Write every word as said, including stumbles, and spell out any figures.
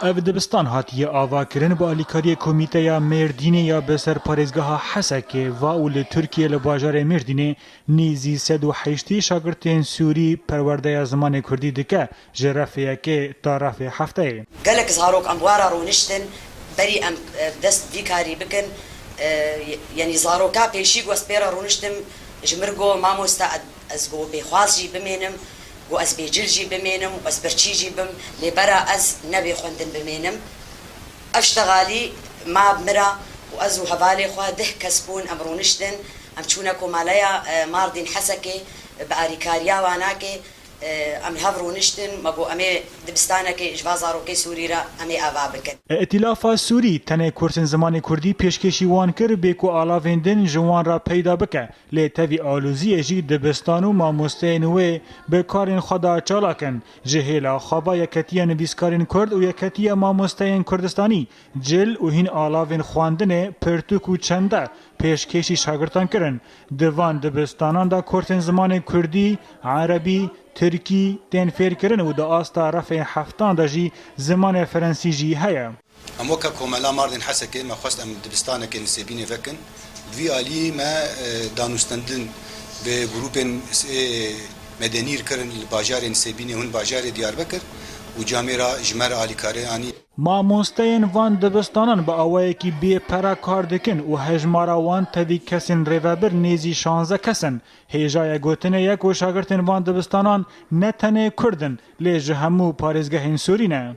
Ev dibistan hatiye avakirin bi alîkariyê Komîteya Mêrdînê ya bi ser parêzgeha Hesekê va û li Tirkiyê li bajarê Mêrdînê nêzî sed û heştê şagirtên Sûrî perwerdeya zimanê Kurdî dike, ji refê yekê ta refê hefteyê. Gelek zarok em wara rûniştin, berî em, e, dest vî karî bikin, e, yenî zaroka pêşî ku ez pê re rûniştim, ji mir got, "Mamoste, ez got bêxwaz jî bimênim, got ez bêcil jî bimênim û ez birçî jî bim, lê bera ez nebê xwendin bimênim." Ev ştexalî ma bi min re û ez û hevalê xwe deh kes bûn, em rûniştin, em çûne komeleya, e, Mardîn Hesekê bi arîkariya wanakê, e, em li hev rûniştin, me got em ê dibistanekê ji va zarokê Sûrî re em ê ava bikin. Îtîlafa Sûrî tenê kursên zimanê Kurdî pêşkêşî wan kir, bê ku alavên din ji wan re peyda bike. Lê tevî aloziyê jî dibistan û mamosteyên wê bi karên xwe de çalak in. Ji hêla xwe ve Yeketiya Nivîskarên Kurd û Yeketiya Mamosteyên Kurdistanî cil û hîn alavên xwendinê, pirtûk û çende pêşkêşî şagirtan kirin. Di van dibistanan de kursên zimanê Kurdî, Erebî, Tirkî tên fêrkirin û di asta refê heftan de jî zimanê Frensî jî heye. Em weke komela Mardin Hesekê me xwest em dibistanekê nisêbînê vekin. Di vî alî me, e, danûstendin bi grûpên, e, medenî kirin li bajarê Nisêbînê hûn bajarê Diyarbekir û camêra ji me re alîkarê anî. Mamosteyên van dibistanan bi awayekî bê pere kar dikin û hejmara wan tevî kesên rêvebir nêzî şanzeh kes in. Hêjayê gotinê ye ku şagirtên van dibistanan ne tenê Kurd in, lê ji hemû parêzgehên Sûrî ne.